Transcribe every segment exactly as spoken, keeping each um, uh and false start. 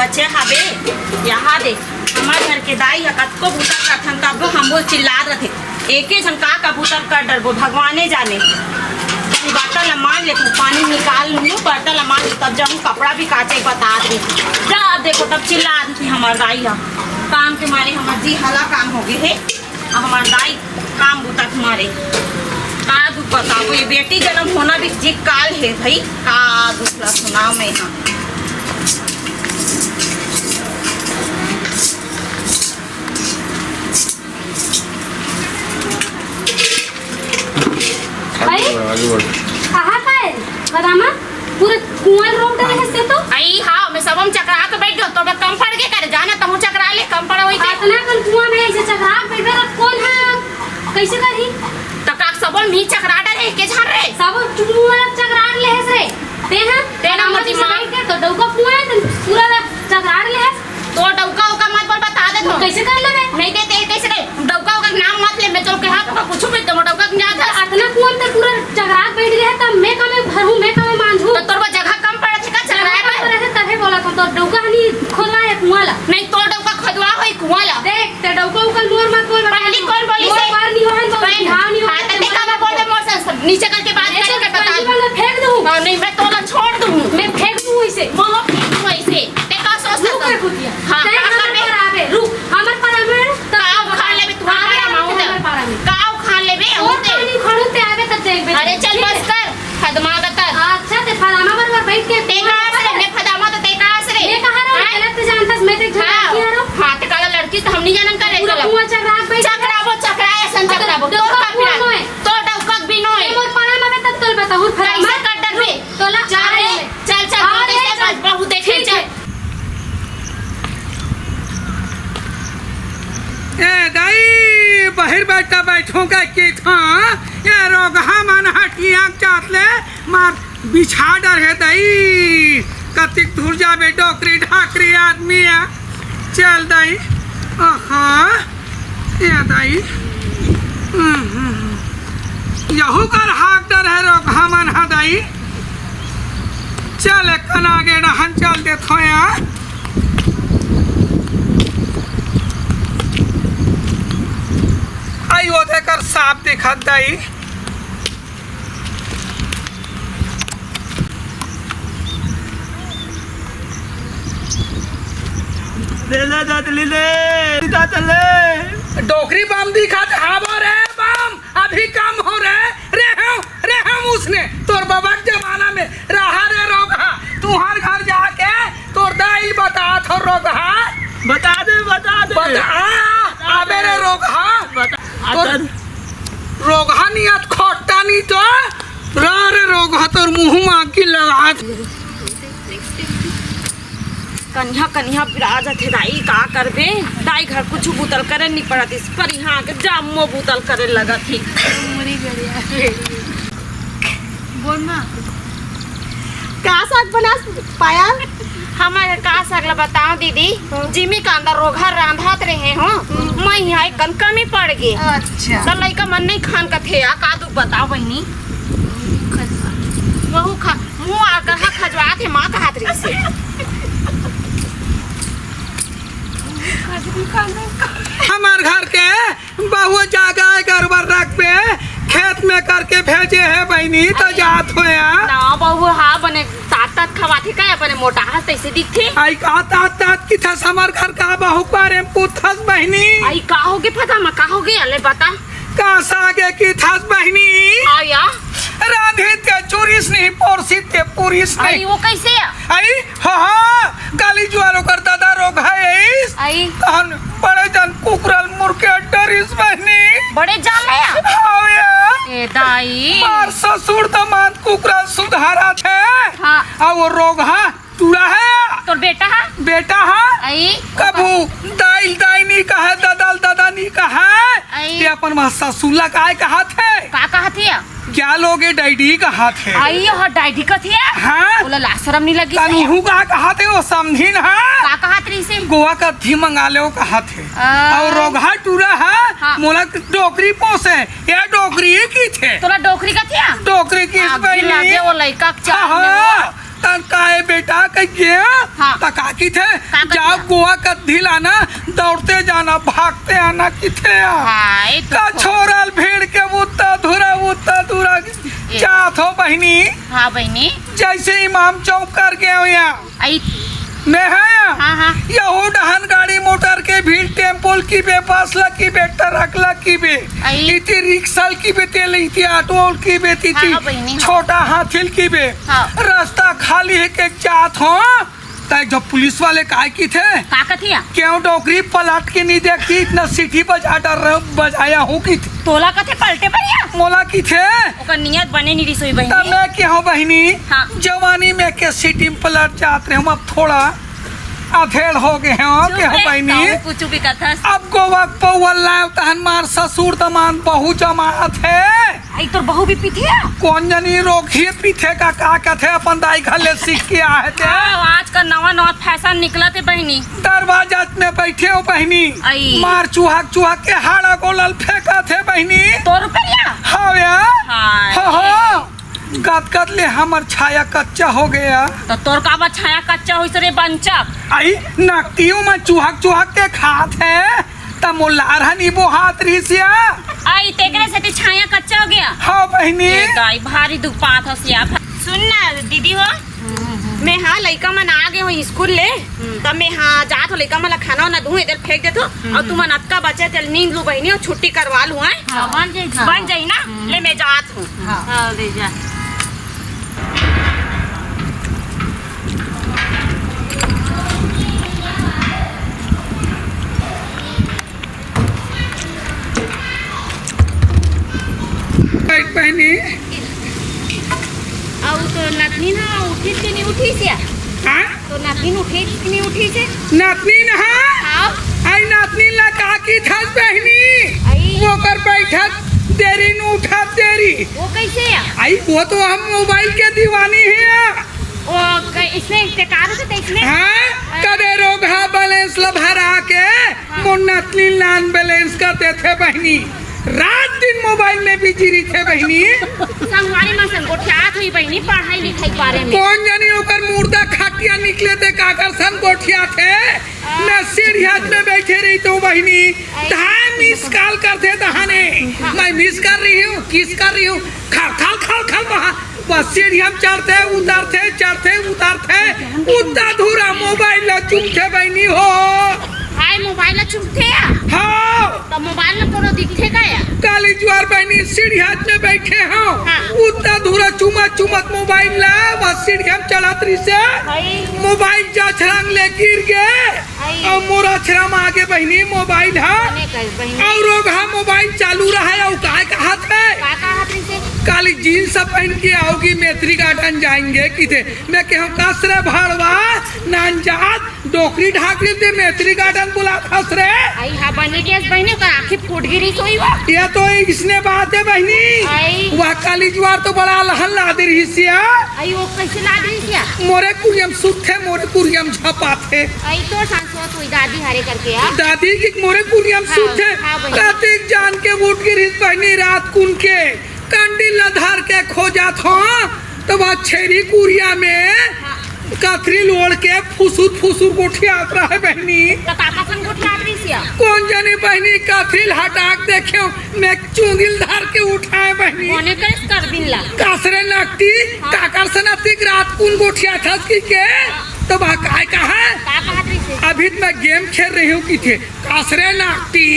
अच्छा हाबे, यहाँ दे, हमर घर के दाई ह कतको बूता करथन, तब हमो चिल्लात रथे। एके झन का का बूता कर डरबो, भगवाने जाने। कहीं बर्तन ला मांज लेथन, पानी निकाल लूँ, बर्तन ला मांज, तब जाऊँ कपड़ा भी काचे बता दे। जा, अब देखो, तब चिल्लात रथे हमर दाई ह। काम के मारे हमर जी हला काम हो गए हे। अब हमर दाई काम बूता के मारे। का दुख बताबो, ये बेटी जन्म होना भी जी काल हे भाई। का दुख ला सुनाओ मैं यहाँ। भाई, आगे बढ़। कहाँ का है? बतामा, पूरा कुआं रोक डरे हस ते तो। आई हाँ, मैं सबम चकरा के बैठ गयो, तो मैं कम पड़ के करे, जाना तहूँ चकरा ले, कम पड़ होई के। अतना कन कुआं में ऐसे चकरा के बैठ गयो, कौन है? कैसे करही? त का सबम मी चकरा डरे, के झार रे? सब कुआं चकरा ले हस रे। ते हाँ, ते ना आराम मती से माँ। बैठ के तो डौका कुआं है, तो पूरा चकरा ले हस। तो डौका ओका मत बोल, बता दे तो। कैसे कर लेबे? नहीं दे, ते कैसे दे? डौका ओका नाम मत ले, मैं तो कहा तो कुछ भी तो डौका के जात है। अतना कुआं ते पूरा चकरा के बैठ गया है, तब मैं कमे भरू, मैं कमे मांझू। तो तोर वो जगह कम पड़त है का चकराए पर? पड़त है, तभे बोला तो, तो डौका हनी खोदवा है कुआं ला। नहीं, तो डौका खोदवा होई कुआं ला। देख, ते डौका उका मोर मत बोल, पहली कौन बोली मोर से? बार नहीं होहन, तो पहली। हाँ, नहीं हाँ, होहन, तो ते देखा मैं बोल दे मोर से, सब नीचे करके बात करके बता। मैं फेंक दूँ। हाँ, नहीं, मैं तोला छोड़ दूँ। मैं फेंक दूँ इसे। मैं फेंक दूँ इसे। ते का सोचता रुक था? रे कुतिया। हाँ, ते का हमर करबे? पर आवे, रुक, हमर पर आवे, तब का बता। उखाड़ लेबे तू? आवे, हमारा आवे, माहौल है। हमर पर आवे। का उखाड़ लेबे? और होते। पानी उखाड़ू ते आवे तब देखबे। अरे चल ठीक बस है। कर, फदमा का तर। अच्छा, ते फदामा बर बर बैठ के ते का आस रे? मैं फदामा तो ते का आस रे? मैं कहाँ रहूँ? हैं? गलत ते जानतस, मैं ते घर हाँ। की हरो। हाँ, ते काला लड़की तो हम नहीं जानन करे पूरा चलो। कुआं चकरा के बैठ चकराबो, चकराए सन अच्छा, चकराबो। तो तोर का कुआं पिरान? नोए। तो डौका बिनोए। ते मोर परा में तब तोल बताऊँ, फदामा। कैसे कर डरबे? तोला चल रे, अरे, चल, चल, अरे, तू कैसे चल। बच-, बहू देखे, ठीक चल। है। ए दाई, बहिर बैठा बैठो का की था, ए रोगहा मन हटिया चाट ले, मार बिछा डर है दाई, कतिक दूर जाबे, डोकरी ढाकरी आदमी है, चल दाई, आहा। ए दाई। हम्म, हम्म, हम्म। यहू कर हाक डर है रोगहा मन हा दाई। चल, एकन आगे डहन चल देथो या। आई, ओदे कर साफ दिखत दाई। ले ले, दतली ले, दतले। डोकरी बम दिखत हावो रे बम, अभी कम हो रे, रे हम, रे हम उसने, तोर बबा के जमाना में रहा रे रोगहा, तुहर घर जाके तोर दाई बता थो रोगहा। बता दे, बता दे। बता, हाँ, बता अबे रे दे। रोगहा। बता, तोर अतन। रोगहा नहीं आत खोट्टा नहीं तो, रह रे रोगहा तोर मुँह में आग की लगा। कनिहा, कनिहा बिराजत हे दाई, का करबे? दाई घर कुछु बुतल करे नी पड़त इस पर, यहाँ के जामो बुतल करे लगत ही। मुड़ी गड़िया। बोल ना। का साग बनास पायल? हमर का साग ला बताओ दीदी, हाँ। जिमी का अंदर रोगहा रांधत रहे हो, हाँ। मैं यहाँ एक कन कमी पड़ गे। अच्छा। त लइका मन नहीं खान कथे, आ का दुख बताओ बहिनी? वहू खा, मुँह आ कहा खजवात हे, माँ कहत रहिसे। हमार घर के बहू जागा है, गड़बड़ रखबे, खेत में करके भेजे है बहिनी, त जात हो या। ना बहू, हाँ, बने तात तात खवाथे का, अपने मोटा हस तैसे दिखथे। आई का तात तात की थस, हमार घर का बहू बारे में पूछथस बहिनी। आई का होगे फदामा, का होगे, अले बता। का सागे की थस बहिनी? हाँ या। रांधी ते चुरिस नहीं, पोरसी ते पुरिस आई नहीं। वो कैसे या? आई, हाँ, हाँ, काली जुआर ओकर दादा रोगहा आइस। आई। तहन बड़े जन कुकरल मुर्गे डरिस बहिनी। बड़े जान ले या? हाँ या। ए दाई। मार ससुर दमाद कुकरल सुधारत हे। हाँ। आ वो रोगहा टूरा हे। तोर बेटा हा? बेटा हा? आई। कभू दाई ल दाई नी कहे, ददा ल ददा नी कहे। आई। ते अपन मा ससुर ला काय कहत हे? का कहत हे? क्या लोगे डैडी कहत हे। आई, ओह डैडी कहत हे? हाँ। ओला लाज शरम नी लगिस हे? तनहू का कहत हे, वो समझिन हा। का कहत रहिसे? गोवा कत्थी मंगा ले, वो कहत हे। आ। अउ रोगहा टूरा हा, हाँ। मोला डोकरी पोसे, या डोकरी ही कथे। तोला डोकरी कथे? डोकरी किस आगी बहिनी? लगे वो लइका के चाल हाँ, में वो। हाँ। तन का ए बेटा कहिके, हाँ। त का किथे? का कहिथे? जाओ गोवा कद्दी लाना, दौड़ते जाना, भागते आना किथे। हाँ, ए तो का खो- छोरा ल भीड़ के उत्ता धुरा, उत्ता धुरा ए। जात हो बहिनी। हाँ बहिनी। जैसे इमाम चौक कर गए हो यहाँ। आई। मैं हाँ यहाँ। हाँ, हाँ। यहू डहन गाड़ी मोटर के भीड़, टेम्पो ल किबे, बस ल किबे, ट्रक ल किबे, आई। इति रिक्शा ल किबे, तेल इति ऑटो ल किबे, तिति हाँ, बहिनी, हाँ। छोटा हाथी ल किबे। हाँ। रास्ता खाली हे के जात हो, त जब पुलिस वाले काय किथे? का कथे या? क्यों डोकरी पलट के नहीं देखती, इतना सीटी बजा डर रहे, बजाया हो किथे। तोला कथे पलटे बर या? मोला किथे? ओकर नियत बने नहीं रिसोई बहिनी। तब मैं के हो बहिनी, हाँ। जवानी में के सीटी में पलट जात रहे हम, अब थोड़ा अधेड़ हो गए हो चुप के हो रे, बहिनी। कहूँ कुछ भी कथस। अब गोवा पौवल लाव तहन मार ससुर दमान बहू जमात हे। आई तोर बहू भी पीथे या? कोन जनी रोकही पीथे का, का कथे अपन दाई घर ले सीख के आहे ते। हाँ, आज का नवा नवा फैशन निकलत हे बहिनी। दरवाजा में बैठे हो बहिनी। आई। मार चुहक चुहक के हाड़ा गोलल फेंकत हे बहिनी। तोर रुपया? हाँ या। हाँ। हो, हो। गदगद ले हमर छाया कच्चा हो गया। तो तोर काबर छाया कच्चा होइस रे बंचक? आई नकतियों में चुहक चुहक के खात हे। त मोर लार ह नी बोहात रिहिस या। आई, तेकरे सेती छाया कच्चा हो गया। हाँ, बहिनी। ए दाई, भारी दुख पात हस या। सुन ना, दीदी हो, मैं हा लइका मन आ गए हो स्कूल ले, त मैं हा जात हो लइका मन ला खाना वाना दूँ, इधर फेंक देत हो, और तुमन अतका बचे तेल नींद लू बहिनी, और छुट्टी करवा लू, हैं? हाँ, बन जाई। बन जाई ना? ले, मैं जात हूँ। हाँ, ले जा। बहिनी। अउ तो नतनीन ह उठिस के नहीं उठिस या? हाँ? तो नतनीन उठिस के नहीं उठिस हे? नतनीन ह? हाँ। आई नतनीन ला का किथस बहिनी? आई। ओकर बैठत देरी न उठत देरी। वो कैसे या? आई वो तो हम मोबाइल के दीवानी हे या। वो क-, इसमें बेकार होते थे इसमें? हाँ, कदे रोगहा बैलेंस ला भरा के मोर नतनीन ला अनबैलेंस कर देथे बहिनी। रात दिन मोबाइल में बिजी रहिथे बहिनी। संगवारी मन संग गोठियात होही बहिनी, पढ़ाई लिखाई के बारे में। कोन जनी ओकर मुर्दा खटिया निकले ते काकर संग गोठियाथे। मैं सीढ़िया में बैठे रहिथों बहिनी, धाय मिस कॉल करथे तहाने। मैं मिस कर रही हूँ, किस कर रही हूँ, खल खल खल खल बहा। बस सीढ़िया में चढ़थे, उतरथे, चढ़थे, उतरथे, उतना धूरा मोबाइल ला चुमथे बहिनी हो। हाय, मोबाइल ला चुमथे या? हाँ। त मोबाइल ला कोनो दिखथे का या? काली जुआर बहिनी, सीढ़िया में बैठे हो, हाँ। उतना धूरा चुमत चुमत मोबाइल ला, बस सीढ़िया में चढ़त रहिसे, हाय। मोबाइल जछरंग ले गिर गे। आई। अउ मोर अछरा म आगे बहिनी मोबाइल ह। बने कर बहिनी। अउ रोगहा मोबाइल चालू रहय अउ काय कहत हे? का कहत रहिसे? काली जींस पहन के आओगी, मैत्री गार्डन जाएंगे किथे। मैं केहेंव कस रे भड़वा, नानजात, डोकरी ढाकरी ते मैत्री गार्डन बुलात हस रे। आई हा बने केहेस बहिनी, ओकर आँखी फूट गे रिहिस होही वो। ये तो इसने बात हे बहिनी। आई। वह काली जुआर तो बड़ा लहन लादे रहिस या। आई वो कैसे लादे रहिस या? मोरे कुरिया म सुतथे, मोरे कुरिया म झपाथे। आई तोर संग सोत होही दादी हरे करके, हाँ? दादी के मोरे कुरिया म हाँ, सुतथे। हाँ बहिनी। कतिक जान के उठ गे रिहिस बहिनी रात कुन के, कंडील ला धर के खोजत हों, त वह छेरी कुरिया में हाँ। कथरी ल ओढ़ के फुसुर फुसुर गोठियात रहे बहिनी। त काकर संग गोठियात रहिस या? कोन जनी बहिनी, कथरी ल हटा के देखेंव, मैं चुंदी ल धर के उठाएंव बहिनी। कोने करेस करबिन ला? कस रे नकटी, हाँ। काकर संग अतिक रात कुन गोठियाथस कहिके? त वह काय कहा? का कहत रहिसे? अभी त मैं गेम खेल रही हूँ किथे। कस रे नकटी,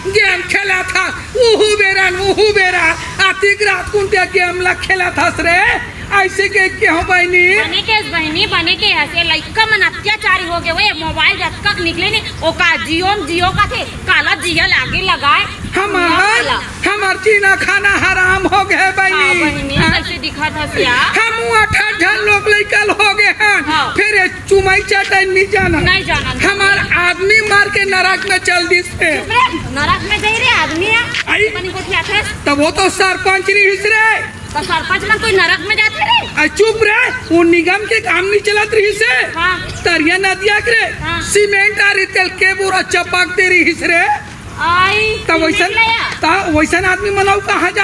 गेम खेलत हस, उहू बेरा न, उहू बेरा, अतिक रात कुन ते गेम ला खेलत हस रे, अइसे कहिके हो बहिनी। बने केहेस बहिनी, बने केहेस, ये लइका मन अत्याचारी हो गे, वो ये मोबाइल जतका के निकले नी, ओका जियो म जियो कथे, काला जिया लागे लगाए। हमार, हमर जीना खाना हराम हो गे बहिनी। हाँ बहिनी, हाँ। कैसे दिखत हस या? हम अठारह झन लोग लइका ल हो गे हन, हाँ। फिर ये चुमई चटई नहीं जानन। नहीं जानन। हमार आदमी मार के नरक में चल दिस हे। चुप रे, नरक में जाही रे आदमी हे। आई। बने गोठियाथस। त वो तो सरपंच रहिस रे। त सरपंच मन कोई नरक में जाथे रे? आ चुप रे, वो निगम के काम नहीं चलत रहिस हे। हाँ। तरिया नदिया के रे, हाँ। सीमेंट आरी तेल के बोरा चपक दे रहिस रे। आई, त वइसन, सीमेंट लाया। त वइसन आदमी मन अउ कहाँ जा